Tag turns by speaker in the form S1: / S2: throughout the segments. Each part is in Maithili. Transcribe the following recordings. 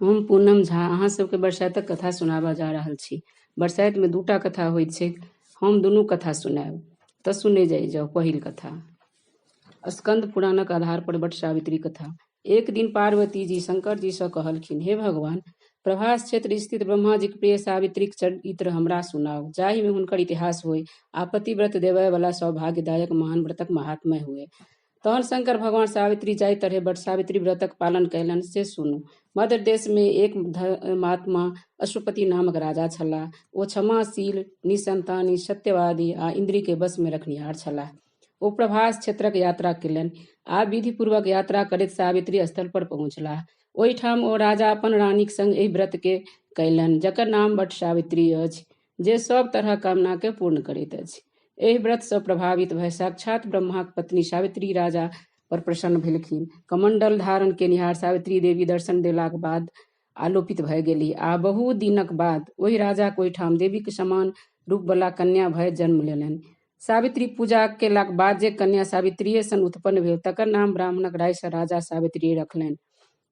S1: हम पूनम झा अहाँ सबके बरसाइतक कथा सुनाबऽ जा रहल छी। बरसाइतमे दूटा कथा होइत छैक। हम दुनू कथा सुनायब। तऽ सुनै जाइ जाउ पहिल कथा। स्कन्द पुराणक आधार पर वट सावित्री कथा। एक दिन पार्वती जी शंकर जी सँ कहलखिन, हे भगवान, प्रभास क्षेत्र स्थित ब्रह्माजीक प्रिय सावित्रीक चरित्र हमरा सुनाउ, जाहि मे हुनकर इतिहास होय आ पतिव्रत देबय वला सौभाग्यदायक महान व्रतक महात्म्य हुए। तहन शंकर भगवान सावित्री जाहि तरहे वट सावित्री व्रतक पालन कयलनि से सुनू। मध्य देश मे एक महात्मा अशुपति नामक राजा छलाह। ओ क्षमाशील, निसंतानी, सत्यवादी आ इंद्रिय के वश मे रखनिहार छलाह। ओ प्रभास क्षेत्रक यात्रा कयलनि आ विधिपूर्वक यात्रा करैत सावित्री स्थल पर पहुँचलाह। ओहिठाम ओ राजा अपन रानीक संग एहि व्रत के कयलनि, जकर नाम वट सावित्री अछि, जे सभ तरहक कामना के पूर्ण करैत अछि। एहि व्रत सँ प्रभावित भए साक्षात ब्रह्माक पत्नी सावित्री राजा पर प्रसन्न भेलखिन। कमंडल धारण केनिहार सावित्री देवी दर्शन देलाक बाद आलोपित भए गेलीह आ बहुत दिनक बाद ओहि राजाक ओहिठाम देवीक समान रूपवला कन्या भए जन्म लेलनि। सावित्री पूजा केलाक बाद जे कन्या सावित्रीये सन उत्पन्न भेल तकर नाम ब्राह्मणक राय सँ राजा सावित्री रखलनि।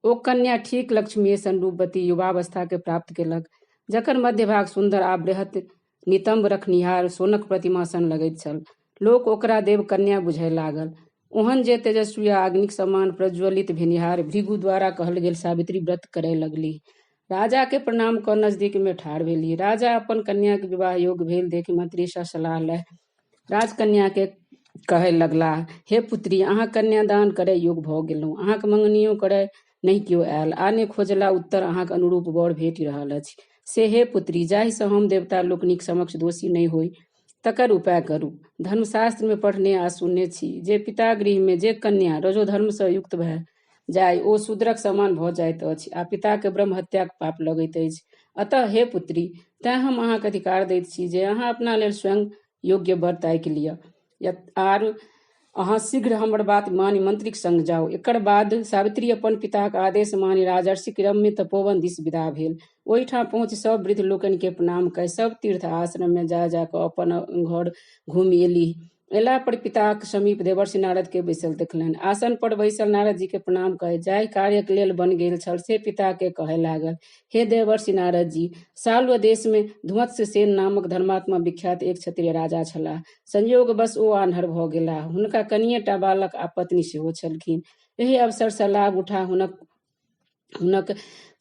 S1: ओ कन्या ठीक लक्ष्मीये सन रूपवती युवावस्था के प्राप्त केलक, जकर मध्य भाग सुन्दर आ बृहत नितम्ब रखनिहार सोनक प्रतिमा सन लगैत छल। लोक ओकरा देवकन्या बुझय लागल। ओहन जे तेजस्वी आ अग्निक समान प्रज्वलित भेनिहार भृगु द्वारा कहल गेल सावित्री व्रत करय लगलीह। राजा के प्रणाम कऽ नजदीक मे ठाढ़ भेलीह। राजा अपन कन्याक विवाह योग्य भेल देखि मंत्री सँ सलाह लए राजकन्या के कहय लगलाह, हे पुत्री, अहाँ कन्यादान करय योग्य भऽ गेलहुँ। अहाँक मंगनियो करय नहि केओ आयल आ ने खोजला उत्तर अहाँक अनुरूप वर भेटि रहल अछि। से हे पुत्री, जाहि सँ हम देवता लोकनिक समक्ष दोषी नहि होइ, तकर उपाय करू। धर्मशास्त्र मे पढ़ने आ सुनने छी जे पितागृह मे जे कन्या रजोधर्म सँ युक्त भए जाय ओ शूद्रक समान भऽ जाइत अछि आ पिता केँ ब्रह्महत्याक पाप लगैत अछि। अतः हे पुत्री, तेँ हम अहाँक अधिकार दैत छी जे अहाँ अपना लेल स्वयं योग्य वर ताकि लिअ आर अहाँ शीघ्र हमर बात मानि मंत्रीक संग जाउ। एकर बाद सावित्री अपन पिताक आदेश मानि राजर्षिक रम्य तपोवन दिस विदा भेल। ओहिठाम पहुँचि सभ वृद्ध लोकनि केँ प्रणाम कय सभ तीर्थ आश्रम मे जा-जा कऽ अपन घर घूमि एलीह। अयला पर पिताक समीप देवर्षि नारद के बैसल देखलनि। आसन पर बैसल नारद जी के प्रणाम कय जाहि कार्यक लेल वन गेल छल से पिता के कहय लागल। हे देवर्षि नारद जी, साल्व देश मे धुमत्ससेन नामक धर्मात्मा विख्यात एक क्षत्रिय राजा छलाह। संयोगवश ओ आन्हर भऽ गेलाह। हुनका कनिये टा बालक आ पत्नी सेहो छलखिन। एहि अवसर सँ लाभ उठा हुनक हुनक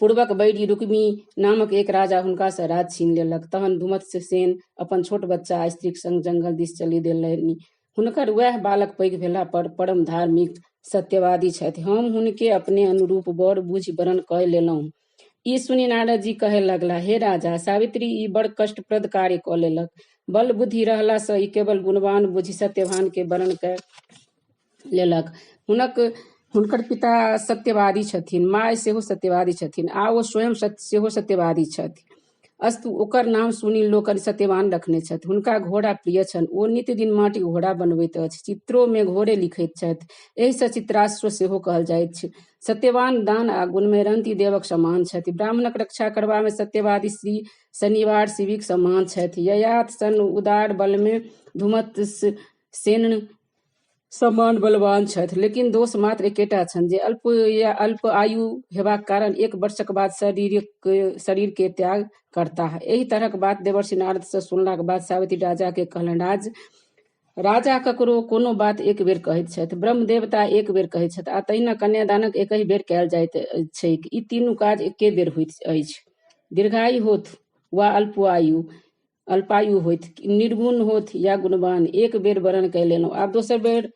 S1: पूर्वक बैरी रुक्मी नामक एक राजा हुनका सँ राज छीन लेलक। तहन धुमत्ससेन अपन छोट बच्चा आ स्त्रीक संग जंगल दिस चलि देलनि। हुनकर वएह बालक पैघ भेला पर परम धार्मिक सत्यवादी छथि। हम हुनके अपने अनुरूप वर बुझि वरण कय लेलहुँ। ई सुनि नारद जी कहय लगलाह, हे राजा, सावित्री ई बड़ कष्टप्रद कार्य कऽ लेलक। बल बुद्धि रहला सँ ई केवल गुणवान बुझि सत्यवान के वरण कय लेलक। हुनक हुनकर पिता सत्यवादी छथिन, माय सेहो सत्यवादी छथिन आ ओ स्वयं सेहो सत्यवादी छथि। अस्तु, ओकर नाम सुनि लोकनि सत्यवान रखने छथि। हुनका घोड़ा प्रिय छनि। ओ नित्य दिन माटिक घोड़ा बनबैत अछि। चित्रो मे घोड़े लिखैत छथि। एहि सँ चित्राश्व सेहो कहल जाइत अछि। सत्यवान दान आ गुणमे रन्ति देवक समान छथि। ब्राह्मणक रक्षा करबा मे सत्यवादी श्री शनिवार शिविक समान छथि। ययात सन उदार बलमे धुमत सेन समान बलवान छथि, लेकिन दोष मात्र एकेटा छनि जे अल्प या अल्प आयु हेबाक कारण एक वर्षक बाद शरीर के त्याग करताह। एहि तरहक बात देवर्षि नारद सँ सुनलाक बाद सावित्री राजा के कहलनि, राजा ककरो कोनो बात एक बेर कहैत छथि, ब्रह्म देवता एक बेर कहैत छथि आ तहिना कन्यादानक एकहि बेर कयल जाइत छैक। ई तीनू काज एके बेर होइत अछि। दीर्घायु होथु वा अल्पायु अल्पायु होथि, निर्गुण होथि या गुणवान, एक बेर वरण कय लेलहुँ, आब दोसर बेर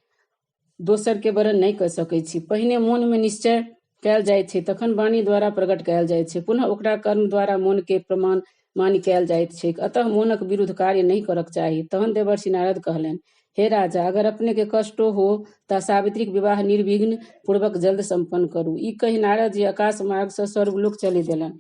S1: दोसर के वरण नहि कऽ सकैत छी। पहिने मोन मे निश्चय कयल जाइत छै, तखन वाणी द्वारा प्रकट कयल जाइत छै, पुनः ओकरा कर्म द्वारा मोन के प्रमाण मानि कयल जाइत छैक। अतः मोनक विरुद्ध कार्य नहि करक चाही। तहन देवर्षि नारद कहलनि, हे राजा, अगर अपने के कष्टो हो तऽ सावित्रीक विवाह निर्विघ्न पूर्वक जल्द सम्पन्न करू। ई कहि नारद जी आकाश मार्ग सँ स्वर्गलोक चलि देलनि।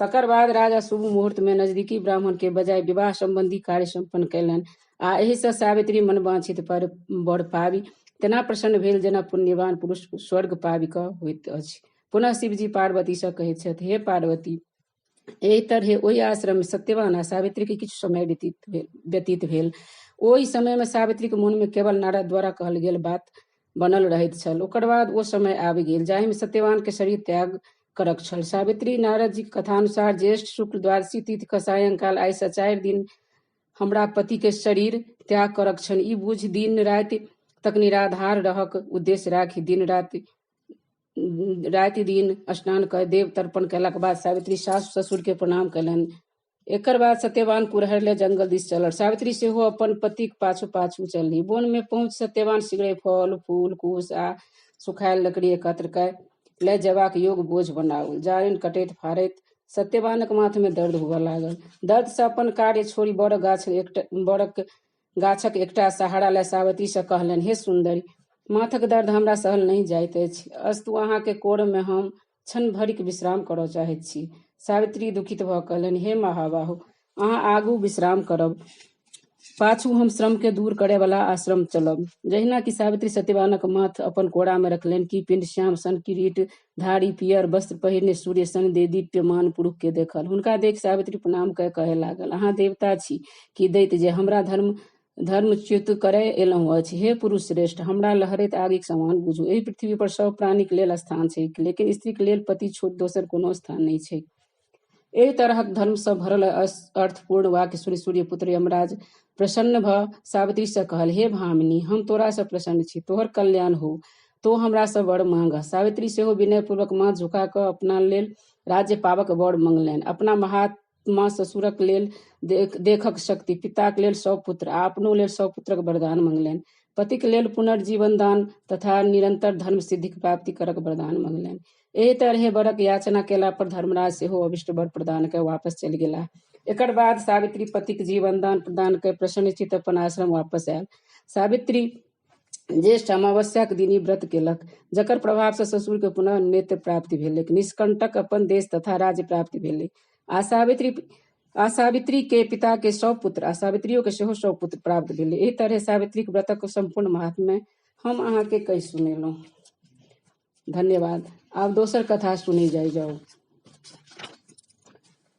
S1: तकर बाद राजा शुभ मुहूर्त मे नजदीकी ब्राह्मण के बजाय विवाह संबंधी कार्य सम्पन्न कयलनि आ एहि सँ सावित्री मनवांछित पर वर पाबि तेना प्रसन्न भेल जेना पुण्यवान पुरुष स्वर्ग पाबि कऽ होइत अछि। पुनः शिवजी पार्वती सँ कहैत छथि, हे पार्वती, एहि तरहे ओहि आश्रम मे सत्यवान आ सावित्री के किछु समय व्यतीत भेल। ओहि समय मे सावित्रीक मोन मे केवल नारद द्वारा कहल गेल बात बनल रहैत छल। ओकर बाद ओ समय आबि गेल जाहि मे सत्यवान के शरीर त्याग करक छल। सावित्री नारद जीक कथानुसार ज्येष्ठ शुक्ल द्वादशी तिथि क सायंकाल आइ सँ 4 दिन हमरा पति के शरीर त्याग करक छनि। ई बुझि दिन राति तक निराधार रहक उद्देश्य राखि दिन राति राति दिन स्नान कऽ देव तर्पण कयलाक बाद सावित्री सासु ससुर के प्रणाम कयलनि। एकर बाद सत्यवान कुरहरि लए जंगल दिस चलल। सावित्री सेहो अपन पतिक पाछू पाछू चलली। वन मे पहुँच सत्यवान शीघ्रे फल, फूल, कुश आ सुखायल लकड़ी एकत्र कय लए जेबाक योग्य बोझ बनाओल। जारनि कटैत फाड़ैत सत्यवानक माथ मे दर्द हुअ लागल। दर्द सँ अपन कार्य छोड़ि बड़क गाछक एकटा सहारा लए सावित्री सँ कहलनि, हे सुन्दरी, माथक दर्द हमरा सहल नहि जाइत अछि। अस्तु, अहाँके कोर मे हम क्षण भरिक विश्राम करऽ चाहैत छी। सावित्री दुखित भऽ कहलनि, हे महाबाहु, अहाँ आगू विश्राम करब, पाछू हम श्रम के दूर करे वाला आश्रम चलब। जहिना कि सावित्री सत्यवानक माथ अपन कोरा मे रखलनि कि पिंड श्याम सन किरीट धारी पियर वस्त्र पहिरने सूर्य सन देदीप्यमान पुरुष के देखल। हुनका देख सावित्री प्रणाम कय कहे लागल, अहाँ देवता छी कि दैत जे हमरा धर्मच्युत करय एलहुँ अछि। हे पुरुष श्रेष्ठ, हमरा लहरैत आगिक समान बुझू। एहि पृथ्वी पर सब प्राणीक लेल स्थान छैक, लेकिन स्त्रीक लेल पति छोड़ि दोसर कोनो स्थान नहि छैक। एहि तरहक धर्म सँ भरल अर्थपूर्ण वाक्य सुनि सूर्यपुत्र यमराज प्रसन्न भऽ सावित्री सँ कहल, हे भामिनी, हम तोरा सँ प्रसन्न छी, तोहर कल्याण हो, तो हमरा सँ वर मांगह। सावित्री सेहो विनयपूर्वक माथ झुका कऽ अपना लेल राज्य पाबक वर मंगलनि। अपना महात्मा ससुरक लेल देखक शक्ति, पिताक लेल 100 पुत्र आ अपनो लेल 100 पुत्रक वरदान मंगलनि। पतिक लेल पुनर्जीवन दान तथा निरंतर धर्म सिद्धिक प्राप्ति करक वरदान मंगलनि। एहि तरहे वरक याचना केला पर धर्मराज सेहो अभिष्ट वर प्रदान कय वापस चलि गेलाह। एकर बाद सावित्री पतिक जीवन दान प्रदान कय प्रसन्नचित्त अपन आश्रम वापस आयल। सावित्री ज्येष्ठ अमावस्याक दिन ई व्रत केलक, जकर प्रभाव सँ ससुर के पुनः नेत्र प्राप्ति भेलैक। निष्कंटक अपन देश तथा राज्य प्राप्ति भेलै। आ सावित्री के पिता के 100 पुत्र आ सावित्रियो के सेहो 100 पुत्र प्राप्त भेलै। एहि तरहे सावित्रीक व्रतक संपूर्ण महात्म्य हम अहाँ के कहि सुनेलहुँ। धन्यवाद। आब दोसर कथा सुनै जाइ जाउ।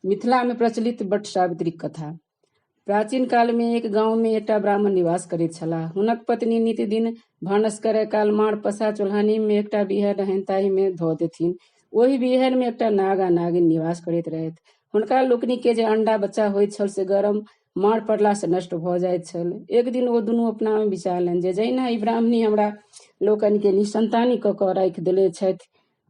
S1: मिथिला में प्रचलित वट सावित्रीक कथा। प्राचीन काल में एक गांव में एकटा ब्राह्मण निवास करैत छलाह। हुनक पत्नी नित्यदिन भानस करय काल माड़ पसा चूल्हानी में एकटा बीहड़ रहनि, ताहि में धऽ देथिन। ओहि बीहड़ में एकटा नाग आ नागिन निवास करैत रहथि। हुनका लोकनि के जे अंडा बच्चा होइत छल से गरम माड़ पड़ला से नष्ट भऽ जाइत छल। एक दिन ओ दुनू अपना में विचारलनि जे जहिना ई ब्राह्मणी हमरा लोकनि के निसंतानी कऽ कऽ राखि देले छथि,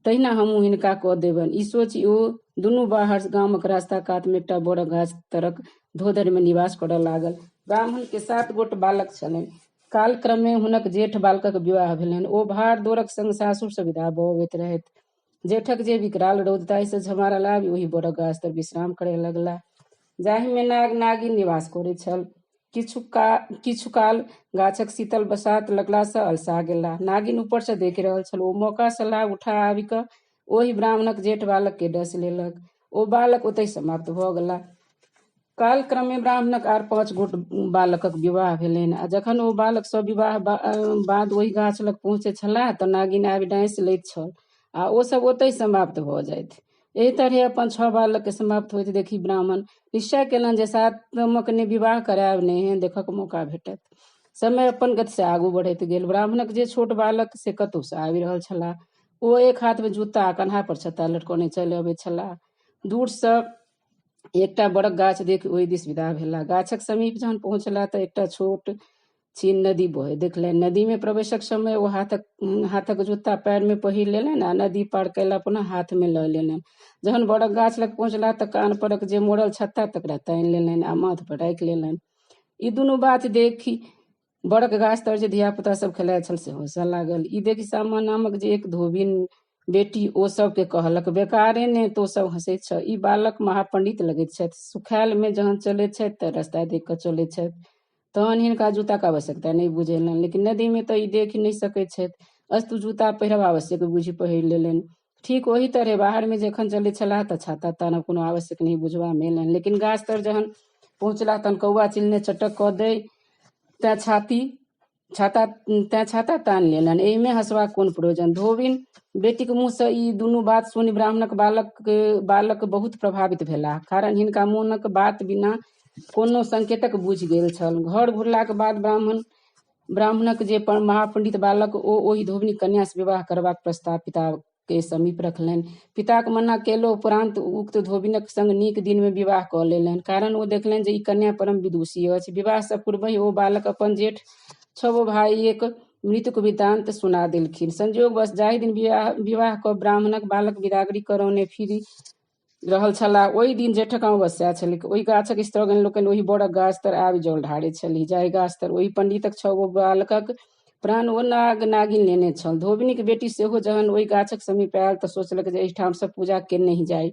S1: तहिना हमहूँ हिनका कऽ देबनि। ई सोचि ओ दुनू बाहर गामक रास्ता कात में एकटा बड़क गाछ तरक धोधरि में निवास करऽ लागल। ब्राह्मण के 7 गोट बालक छलनि। कालक्रमे हुनक जेठ बालकक विवाह भेलनि। ओ भार दोरक संग सासुर सँ विदा भऽ अबैत रहथि। जेठक जे विकराल रौद ताहि सँ झमारल आबि ओहि बड़क गाछ तर विश्राम करय लगला, जाहि में नाग नागिन निवास करैत छल। किछु काल गाछक शीतल बसात लगला सँ अलसा गेला। नागिन ऊपर सँ देखि रहल छल। ओ मौका सँ लाभ उठा आबि कऽ ओहि ब्राह्मणक जेठ बालक के डसि लेलक। ओ बालक ओतहि समाप्त भऽ गेला। कालक्रमे ब्राह्मणक आर 5 गोट बालकक विवाह भेलनि आ जखन ओ बालक सब विवाह बाद ओहि गाछ लग पहुँचैत छलाह तऽ नागिन आबि डसि लैत छल आ ओ सब ओतहि समाप्त भऽ जाइत। एहि तरहे अपन 6 बालक के समाप्त होइत देखि ब्राह्मण निश्चय केलनि जे सातमक ने विवाह करायब, ने एहन देखक मौका भेटत। समय अपन गति से आगू बढ़ैत गेल। ब्राह्मणक जे छोट बालक से कतहु से आबि रहल छलाह। ओ एक हाथ में जूता आ कन्हा पर छत्ता लटकौने चलि अबैत छलाह। दूर सँ एकटा बड़क गाछ देखि ओहि दिस विदा भेलाह। गाछक समीप जहन पहुँचलाह तऽ एकटा छोट छीन नदी बहैत देखलनि। नदी में प्रवेशक समय ओ हाथक जूता पैर में पहिर लेलनि आ नदी पार कयला पुनः हाथ में लऽ लेलनि। जहन बड़क गाछ लग पहुँचलाह तऽ कान परक जे मोड़ल छत्ता तकरा तानि लेलनि आ माथ पर राखि लेलनि। ई दुनू बात देखि बड़क गाछ तर जे धिया पुता सब खेलाइत छल से हँसऽ लागल। ई देखि सामा नामक जे एक धोबिन बेटी ओ सबके कहलक, बेकारे ने तो सब हँसैत छह, ई बालक महापंडित लगैत छथि, सुखायल में जहन चलैत छथि तऽ रास्ता देख कऽ चलैत छथि, तहन हिनका जूताक आवश्यकता नहि बुझेलनि, लेकिन नदी में तऽ ई देखि नहि सकैत छथि, अस्तु जूता पहिरब आवश्यक बुझि पहिर लेलनि। ठीक ओही तरहे बाहर में जखन चलैत छलाह तऽ छाता तानब कोनो आवश्यक नहि बुझबा में एलनि, लेकिन गाछ तर जहन पहुँचलाह तहन कौआ चिलने चटक कऽ दै तैं छाता तानि लेलनि। एहिमे हँसबाक कोन प्रयोजन। धोबिन बेटीक मुँह सँ ई दुनू बात सुनि ब्राह्मणक बालक बहुत प्रभावित भेलाह, कारण हिनका मोनक बात बिना कोनो संकेतक बुझि गेल छल। घर घुरलाक बाद ब्राह्मणक जे महापंडित बालक ओ ओहि धोबिनी कन्या सँ विवाह करबाक प्रस्ताव पिता के समीप रखलनि। पिताक मना केलो उपरान्त उक्त धोबिनक संग नीक दिन मे विवाह कऽ लेलनि, कारण ओ देखलनि जे ई कन्या परम विदुषी अछि। विवाह सँ पूर्वहि ओ बालक अपन जेठ छबो भाइक मृत्युक वृत्तान्त सुना देलखिन। संयोगवश जाहि दिन विवाह कऽ ब्राह्मणक बालक बिदागरी करौने फिरि रहल छलाह, ओहि दिन जेठक अमावस्या छलैक। ओहि गाछक स्त्रीगण लोकनि ओहि बड़क गाछ तर आबि जल ढारैत छलीह, जाहि गाछ तर ओहि पंडितक छओ बालकक प्राण ओ नाग नागिन लेने छल। धोबिनीक बेटी सेहो जहन ओहि गाछक समीप आयल तऽ सोचलक जे एहिठाम सँ पूजा केने जाय।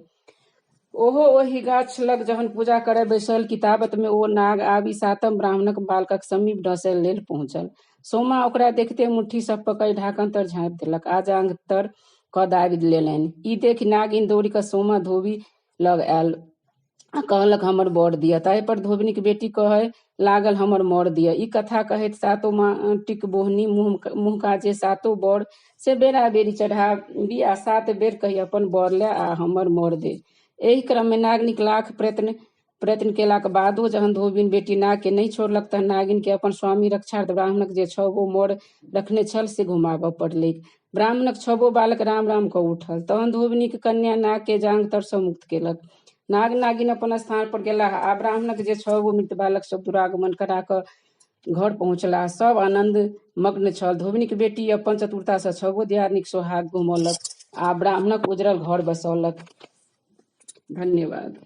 S1: ओहो ओहि गाछ लग जहन पूजा करय बैसल कि ताबत मे ओ नाग आबि सातम ब्राह्मणक बालकक समीप डसय लेल पहुँचल। सोमा ओकरा देखिते मुट्ठी सँ पकड़ि ढाकन तर झाँपि देलक आ जांघ तर कऽ दाबि लेलनि। ई देखि नागिन दौड़ि कऽ सोमा धोबी लग आयल आ कहलक, हमर वर दिअ। ताहि पर धोबिनीक बेटी कहय लागल, हमर मर दिअ। ई कथा कहैत सातो माटिक बोहनी मुँह काजे सातो वर से बेरा बेरी चढ़ाबी आ 7 बेर कही, अपन वर ले आ हमर मर दे। एहि क्रम मे नागिनीक लाख प्रयत्न प्रयत्न केलाक बादो जहन धोबिन बेटी नाग के नहि छोड़लक, तहन नागिन के अपन स्वामी रक्षार्थ ब्राह्मणक जे 6 गो मर रखने छल से घुमाबऽ पड़लैक। ब्राह्मणक 6 बालक राम राम कऽ उठल। तहन धोबिनीक कन्या नाग के जांघ तर सँ मुक्त केलक। नाग नागिन अपन स्थान पर गेलाह आ ब्राह्मणक जे 6 गो मृत बालक सब दुरागमन करा कऽ घर पहुँचलाह। सब आनंद मग्न छल। धोबिनीक बेटी अपन चतुरता सँ 6 गो दियादनीक सोहाग घुमौलक आ ब्राह्मणक उजरल घर बसौलक। धन्यवाद।